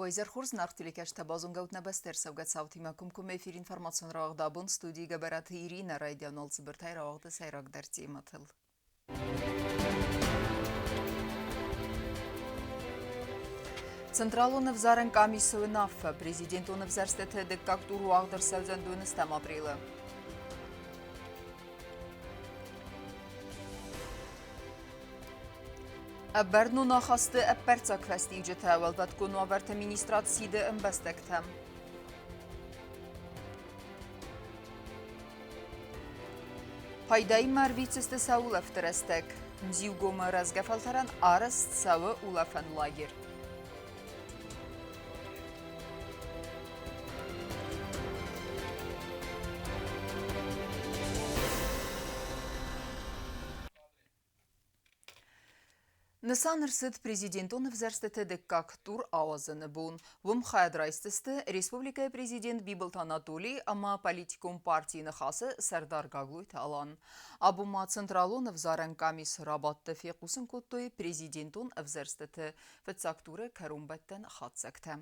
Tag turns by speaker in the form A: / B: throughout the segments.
A: Уӕ изӕр хорз, зынаргъ телекӕсджытӕ, базонгӕ ут нӕ бӕстӕ ӕрцӕугӕ цаутимӕ комкоммӕ эфир информацион рауагъд абон студийы Гӕбӕраты Иринӕ райдиан уал цыбыртӕй рауагъды сӕйрагдӕр темӕтыл. Централон ӕвзарӕн къамисы уынаффӕ президентон ӕвзӕрстыты дыккаг тур уагъд ӕрцӕудзӕн дыууынӕстӕм апрелы. Бӕрнон ахасты ӕппӕрццаг фӕстиуджытӕ уӕлвӕткон уавӕрты министрад сиды ӕмбӕстӕгтӕм. Пайдаимӕ ӕрвитдзысты сӕ улӕфты рӕстӕг. Мзиугомы рӕзгӕ фӕлтӕрӕн арӕзт цӕуы улӕфӕн лагерь. Нысан ӕрцыд президентон ӕвзӕрстыты дыккаг тур ауадзыны бон. Уым хайад райсдзысты республикӕйы президент Бибылты Анатолий ӕмӕ политикон партийы Ныхасы сӕрдар Гаглойты Алан. Абон ма Централон ӕвзарӕн къамисы рабадты фехъусын кодтой президентон ӕвзӕрстыты фыццаг туры кӕронбӕттӕн хатдзӕгтӕ.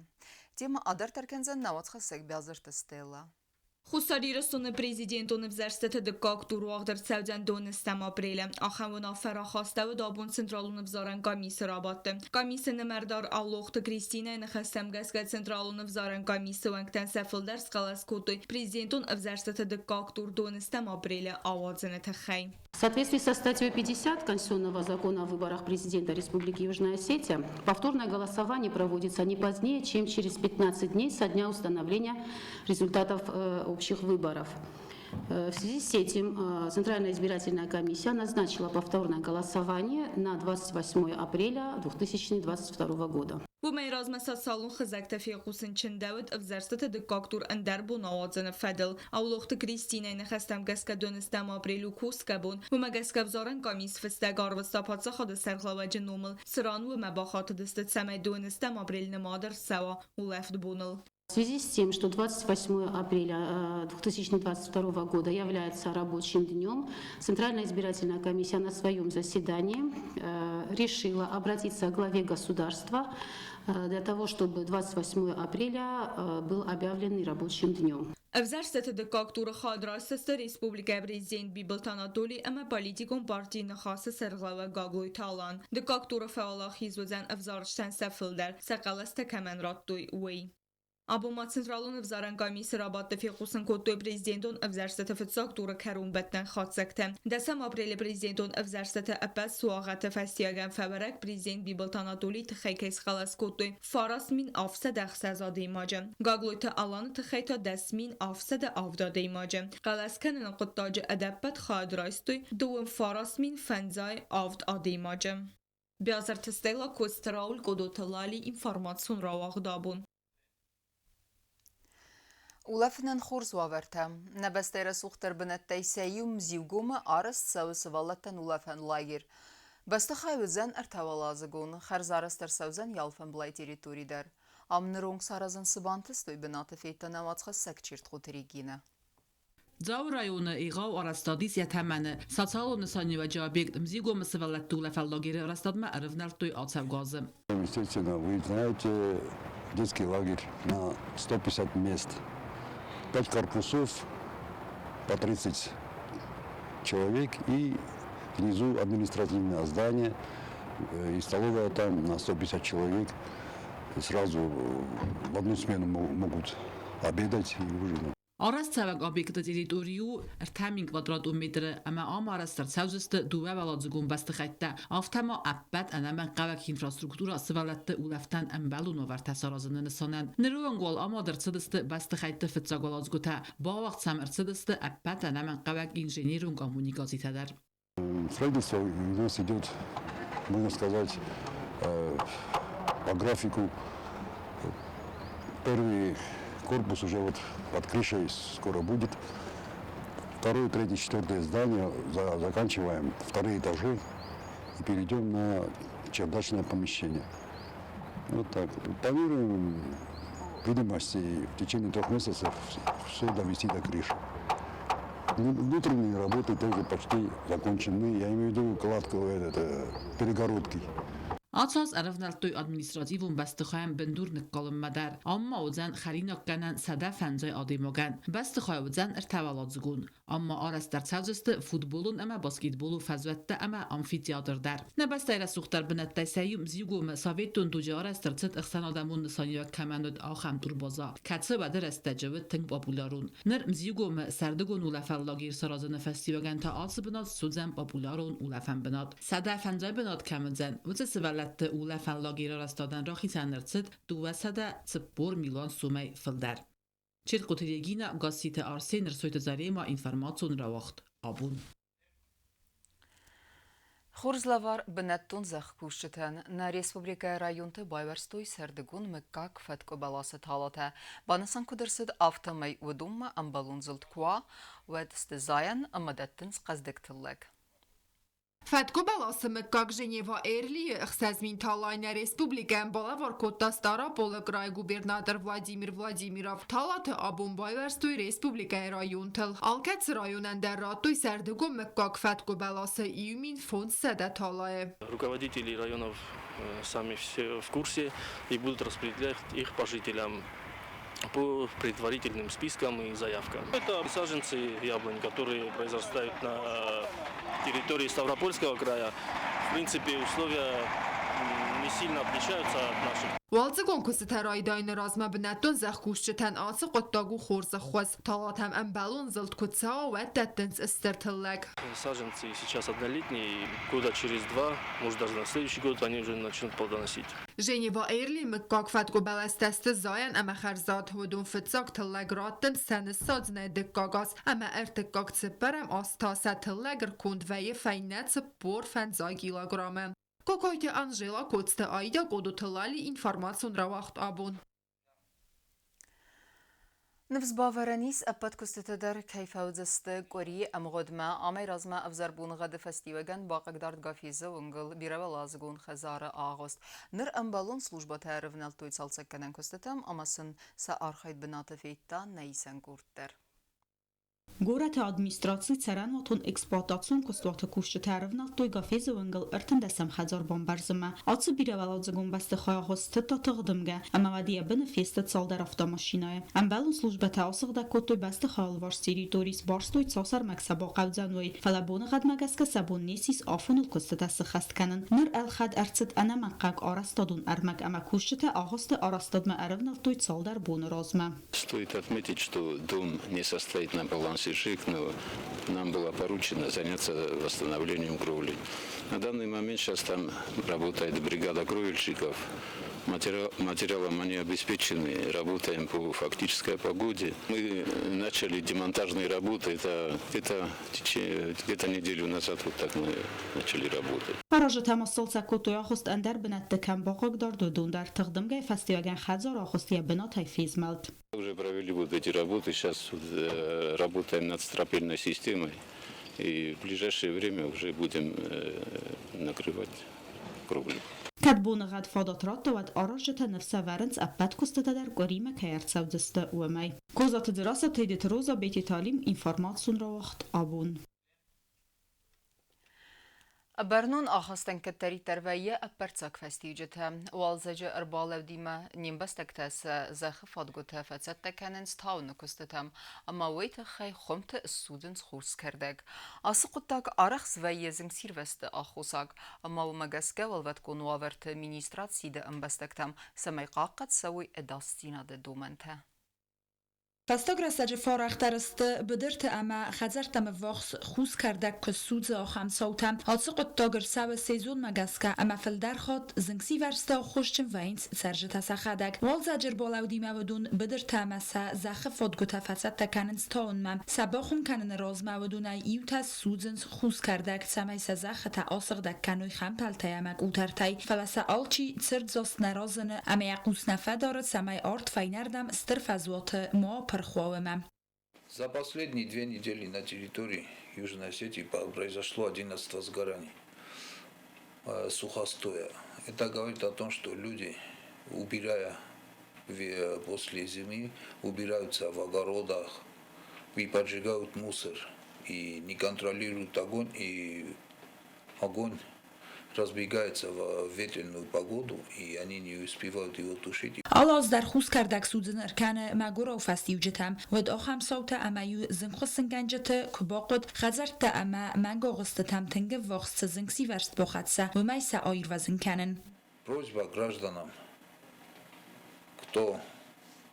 A: Темӕ адарддӕр кӕндзӕн нӕ уацхӕссӕг Бязырты Стелла.
B: Хуссар Ирыстоны президентон ӕвзӕрстыты дыккаг тур уагъд ӕрцӕудзӕн доныстӕм апрелы. Ахӕм уынаффӕ рахастӕуыд абон Централон ӕвзарӕн къамисы рабадты. Къамисы нымӕрдар Аулохты Кристинӕйы ныхӕстӕм гӕсгӕ Централон ӕвзарӕн къамисы уӕнгтӕн сӕ фылдӕр схъӕлӕс кодтой президентон ӕвзӕрстыты дыккаг тур доныстӕм апрелы ауадзыны тыххӕй.
C: В соответствии со статьей 50 Конституционного закона о выборах президента Республики Южная Осетия, повторное голосование проводится не позднее, чем через 15 дней со дня установления результатов общих выборов. В связи с этим Центральная избирательная комиссия назначила повторное голосование на 28 апреля 2022 года.
B: Уымӕй размӕ социалон хызӕгтӕ фехъусын чындӕуыд ӕвзӕрстыты дыккаг тур ӕндӕр бон ауадзыны фӕдыл. Аулохты Кристинӕйы ныхӕстӕм гӕсгӕ доныстӕм апрель у кусгӕ бон. Уымӕ гӕсгӕ ӕвзарӕн къамис фыстӕг арвыста паддзахады сӕргълӕууӕджы номыл, цыран уымӕ бахатыдысты, цӕмӕй доныстӕм апрель нымад ӕрцӕуа улӕфт боныл.
C: В связи с тем, что 28 апреля 2022 года является рабочим днем, Центральная избирательная комиссия на своем заседании решила обратиться к главе государства для того, чтобы 28 апреля был объявлен рабочим днем.
B: Ӕвзӕрстыты дыккаг туры хайад райсдзысты республикӕйы президент Бибылты Анатолий ӕмӕ политикон партийы Ныхасы сӕргълӕууӕг Гаглойты Алан. Дыккаг туры фӕуӕлахиз уыдзӕн ӕвзарджытӕн сӕ фылдӕр, сӕ хъӕлӕстӕ кӕмӕн радтой, уый. Абон ма Централон ӕвзарӕн къамисы рабадты фехъусын кодтой президентон ӕвзӕрстыты фыццаг туры кӕронбӕттӕн хатдзӕгтӕ. Дӕсӕм апрелы президентон ӕвзӕрстыты ӕппӕт суагъӕты фӕстиуӕгӕн фӕбӕрӕг президент Бибылты Анатолийы тыххӕй кӕй схъӕлӕс кодтой 9706 адӕймаджы. Гаглойты Аланы тыххӕй та 10707 адӕймаджы. Хъӕлӕс кӕныны хъуыддаджы ӕдӕппӕт хайад райстой 29057 адӕймаджы. Биазырты Стелла, Коцты Рауль, Къодоты Лали, информацион рауагъд абон.
A: Улӕфынӕн хорз уавӕртӕ. Нӕ бӕстӕйы рӕсугъддӕр бынӕттӕй сӕ иу Мзиугомы арӕзт цӕуы сывӕллӕттӕн улӕфӕн лагерь. Бӕстыхай уыдзӕн ӕртӕуӕладзыгон, хӕрзарӕзт ӕрцӕудзӕн йӕ алфӕмблай территори дӕр. Ам ныронг саразын цы бантыст, уый бынаты федта нӕ уацхӕссӕг Чертхъоты Регинӕ.
D: Дзауы районы егъау арӕзтад ис йӕ тӕмӕны. Социалон нысаниуӕджы объект Мзигомы сывӕллӕтты улӕфӕн лагеры арӕзтадмӕ ӕрывнӕлдтой ацӕугӕ азы.
E: Естественно, вы знаете, детский лагерь на 150 мест. Пять корпусов по 30 человек и внизу административное здание и столовая там на 150 человек. Сразу в одну смену могут обедать и ужинать.
D: Арӕзтцӕуӕг объекты территори у 3000 квадратон метры ӕмӕ ам арӕзт ӕрцӕудзысты дыууӕуӕладзыгон бӕстыхӕйттӕ, афтӕ ма ӕппӕт ӕнӕмӕнгхъӕуӕг инфраструктурӕ сывӕллӕтты улӕфтӕн ӕмбӕлон уавӕртӕ саразыны нысанӕн. Ныры онг уал амад ӕрцыдысты бӕстыхӕйтты фыццаг уӕладзгуытӕ, бауагъд сӕм ӕрцыдысты ӕппӕт ӕнӕмӕнгхъӕуӕг инженерон коммуникацитӕ дӕр.
E: Строительство у нас идет, можно сказать, по графику. Первый корпус уже вот под крышей скоро будет. Второе, третье, четвертое здание заканчиваем, вторые этажи и перейдем на чердачное помещение. Вот так. Планируем видимости в течение 3 месяцев все довести до крыши. Внутренние работы тоже почти закончены. Я имею в виду кладку, этот, перегородки.
D: Ацы аз ӕрӕвнӕлдтой административон бӕстыхайӕн бындур ныккалынмӕ дӕр. Ам ма уыдзӕн хӕринаггӕнӕн 105 адӕймагӕн. Бӕстыхай уыдзӕн ӕртӕуӕладзыгон. Ам ма арӕзт ӕрцӕудзысты футболон ӕмӕ баскетболы фӕзуӕттӕ ӕмӕ амфитеатр дӕр. Нӕ бӕстӕйы рӕсугъддӕр бынӕттӕй сӕ иу Мзиугомы советон дуджы арӕзт ӕрцыд ӕхсӕнадӕмон нысаниуӕг кӕмӕн уыд, ахӕм турбаза, кӕцы уӕды рӕстӕджы уыд тынг популярон. Ныр Мзиугомы сӕрдыгон улӕфӕн лагерь саразыны фӕстиуӕгӕн та ацы бынат суыдзӕн популярон улӕфӕн бынат. 105 бынат кӕм уыдзӕн, уыцы сывӕллӕтты улӕфӕн лагеры арӕзтадӕн рахицӕн ӕрцыд 240 милуан сомӕй фылдӕр. Чертхъоты Регина, Гасситы Арсен, Рсойты Зарема, информацион рауагъд абон.
A: Хорз лӕвар бынӕттон зӕхкусджытӕн нӕ республикӕйы районты байуӕрстой сӕрдыгон мыггаг фӕткъуы бӕласы талатӕ. Банысан куыд ӕрцыд, афтӕмӕй уыдонмӕ ӕмбӕлон зылд куы уа, уӕд сты зайӕн ӕмӕ дӕттынц хъӕздыг тыллӕг.
F: Фӕткъуы бӕласы мыггаг Женева Эрлийы 6000 талайы нӕ республикӕйӕн балӕвар кодта Стъараполы крайы губернатор Владимир Владимиров. Талаты абон байуӕрстой республикӕйы районтыл. Алкӕцы районӕн дӕр радтой сӕрдыгон мыггаг фӕткъуы бӕласы 1500 талайы.
G: Руководители районов сами все в курсе и будут распределять их по жителям по предварительным спискам и заявкам. Это саженцы яблонь, которые произрастают на территории Ставропольского края. В принципе, условия не сильно отличаются от наших.
F: Уалдзыгон куыстытӕ райдайыны размӕ бынӕттон зӕхкусджытӕн ацы хъуыддаг у хорз ӕххуыс. Талатӕм ӕмбӕлон зылд куы цӕуа, уӕд дӕттынц стыр тыллӕг.
G: Саженцы сейчас однолетние, года через два, может, даже на следующий год они уже начнут плодоносить.
F: Женева Эрли мыггаг фӕткъуы бӕлӕстӕ сты зайӕн ӕмӕ хӕрзад. Уыдон фыццаг тыллӕг раттынц сӕ ныссадзынӕй дыккаг аз ӕмӕ ӕртыккаг цыппӕрӕм аз та сӕ тыллӕг ӕрконд вӕййы фӕйнӕ 45 килограммы. Кокойты Анжела, Коцты Аидӕ, Къодоты Лали, информацион рауагъд абон.
A: Ныфс бавӕрӕн ис, ӕппӕт куыстытӕ дӕр кӕй фӕуыдзысты къуырийы ӕмгъуыдмӕ. Амӕй размӕ ӕвзӕр боныгъӕды фӕстиуӕгӕн бахъыгдард Гафезы уынгыл бирӕуӕладзыгон хӕдзары агъуыст. Ныр ӕмбӕлон службӕтӕ ӕрывнӕлдтой цалцӕггӕнӕн куыстытӕм ӕмӕ сын сӕ архайд бынаты федта нӕ исӕн къорд дӕр.
B: Горӕты администрацийы цӕрӕнуатон эксплуатацион куыстуаты кусджытӕ ӕрӕвнӕлдтой Гафезы уынгыл 13-ӕм хӕдзар бамбӕрзынмӕ. Ацы бирӕуӕладзыгон бӕстыхай агъуыст тыдта тыгъддымгӕ ӕмӕ уӕд йӕ быны фесты цалдӕр автомашинӕйы. Ӕмбӕлон службӕтӕ асыгъдӕг кодтой бӕстыхайы алыварс территори, сбарстой, цас ӕрмӕг сӕ бахъӕудзӕн, уый. Фӕлӕ боныгъӕдмӕ гӕсгӕ сӕ бон не ссис афоныл куыстытӕ сыххӕст кӕнын. Ныр ӕлхӕд ӕрцыд ӕнӕмӕнгхъӕуӕг арӕзтадон ӕрмӕг ӕмӕ кусджытӕ агъуысты арӕзтадмӕ ӕрӕвнӕлдтой цалдӕр боны размӕ.
H: Стоит отметить, что дом не состоит на балансе ЖЭК, но нам было поручено заняться восстановлением кровли. На данный момент сейчас там работает бригада кровельщиков. Материалом они обеспечены, работаем по фактической погоде. Мы начали демонтажные работы, это где-то неделю назад вот так мы начали работать.
B: Аразджытӕ ма сцалцӕг кодтой агъуыст ӕндӕр бынӕтты кӕм бахъыгдард, уыдон дӕр. Тыгъддымгӕйы фӕстиуӕгӕн хӕдзар агъуыст йӕ бынатӕй фезмӕлд.
H: Уже провели вот эти работы, сейчас работаем над стропильной системой. И в ближайшее время уже будем накрывать кровлю.
B: Кӕд боныгъӕд фадат радта, уӕд аразджытӕ ныфс ӕвӕрынц, ӕппӕт куыстытӕ дӕр къуыримӕ кӕй ӕрцӕудзысты, уымӕй. Козаты Дзерассӕ, Тедеты Роза, Бететы Алим, информацион рауагъд абон.
A: Бӕрнон ахастӕн кӕддӕриддӕр вӕййы ӕппӕрццаг фӕстиуджытӕ. Уалдзӕджы ӕрбалӕудимӕ не мбӕстӕгтӕ сӕ зӕххы фадгуытӕ фӕцӕттӕ кӕнынц тауыны куыстытӕм ӕмӕ уый тыххӕй хуымты ссудзынц хурскӕрдӕг. Ацы хъуыддаг арӕх свӕййы зынгсирвӕзты аххосаг ӕмӕ уымӕ гӕсгӕ уӕлвӕткон уавӕрты министрад сиды ӕмбӕстӕгтӕм, цӕмӕй хъахъхъӕд цӕуой ӕдасдзинады домӕнтӕ.
I: Фӕстаг рӕстӕджы фӕарӕхдӕр сты быдырты ӕмӕ хӕдзӕрттӕм ӕввахс хус кӕрдӕг куы ссудзы, ахӕм цаутӕ. Ацы хъуыддаг ӕрцӕуы сезонмӕ гӕсгӕ ӕмӕ фылдӕр хатт зынгсивӕрзты аххосджын вӕййынц цӕрджытӕ сӕхӕдӕг. Уалдзӕджы ӕрбалӕудимӕ уыдон быдыртӕ ӕмӕ сӕ зӕххы фадгуытӕ фӕцӕттӕ кӕнынц тауынмӕ. Сӕ бахуым кӕныны размӕ уыдонӕй иутӕ ссудзынц хус кӕрдӕг, цӕмӕй сӕ зӕххытӕ асыгъдӕг кӕной хӕмпӕлтӕй ӕмӕ къутӕртӕй. Фӕлӕ сӕ алчи цырддзаст нӕ разыны ӕмӕ йӕ хъус нӕ фӕдары, цӕмӕй арт фӕйнӕрдӕм стыр фӕзуаты ма апырх уа, уымӕ.
J: За последние 2 недели на территории Южной Осетии произошло 11 возгораний сухостоя. Это говорит о том, что люди, убирая после зимы, убираются в огородах и поджигают мусор, и не контролируют огонь, и огонь Разбегается в ветреную погоду, и они не успевают его тушить.
I: Алы аз дӕр хус кӕрдӕг судзын ӕркӕны мӕгуырау фӕстиуджытӕм. Уӕд ахӕм цаутӕ ӕмӕ-иу зынгхуыссынгӕнджыты куы бахъуыд, хӕдзӕрттӕ ӕмӕ мӕнгагъуыстытӕм тынг ӕввахс цы зынгсивӕрзт бахӕццӕ, уымӕй сӕ аирвӕзын кӕнын.
J: Просьба гражданам, кто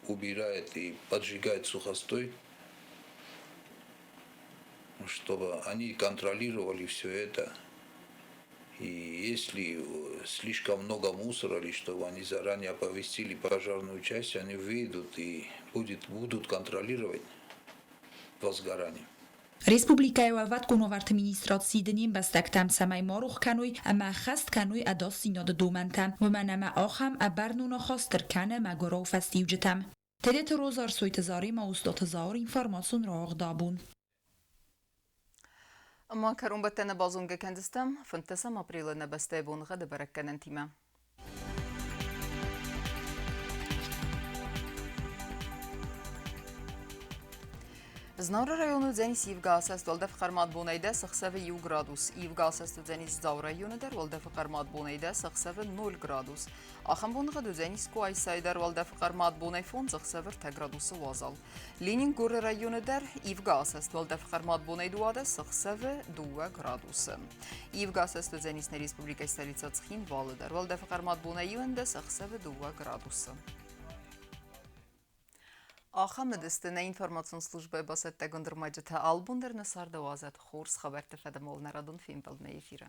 J: убирает и поджигает сухостой, чтобы они контролировали все это. И если слишком много мусора, или чтобы они заранее оповестили пожарную часть, они выйдут и будут контролировать возгорание.
I: Республикӕйы Уӕлвӕткон уавӕрты министрад сиды не мбӕстӕгтӕм, цӕмӕй ма рох кӕной ӕмӕ ӕххӕст кӕной ӕдасдзинады домӕнтӕ, уымӕн ӕмӕ ахӕм ӕбӕрнон ахаст ӕркӕны мӕгуырау фӕстиуджытӕм. Тедеты Роза, Ӕрсойты Заремӕ, Устаты Зауыр, информацион рауагъд абон.
A: Ӕмӕ кӕронбӕттӕны базонгӕ кӕндзыстӕм 15 апрелы нӕ бӕстӕйы боныгъӕды бӕрӕггӕнӕнтимӕ. Знауыры районы уыдзӕнис ивгӕ асӕст уӕлдӕфы хъӕрмад бонӕй дӕс, ӕхсӕвы 1 градус. Ивгӕ асӕст уыдзӕнис Дзауы районы дӕр, уӕлдӕфы хъӕрмад бонӕй дӕс, ӕхсӕвы 0 градус. Ахӕм боныгъӕд уыдзӕнис Къуайсайы дӕр, уӕлдӕфы хъӕрмад бонӕй 5, ӕхсӕвы 3 градусы уазал. Ленингоры районы дӕр ивгӕ асӕст уӕлдӕфы хъӕрмад бонӕй 12, ӕхсӕвы 2 градусы. Ивгӕ асӕст уыдзӕнис нӕ республикӕйы столицӕ Цхинвалы дӕр, уӕлдӕфы хъӕрмад бонӕй 11, ӕхсӕвы 2 градусы. Ахӕм уыдысты нӕ информацион службӕйы бацӕттӕгонд ӕрмӕджытӕ. Албон дӕр нӕ царды уадзӕд хорз хабӕртты фӕдыл нӕ радон фембӕлд нӕ эфиры.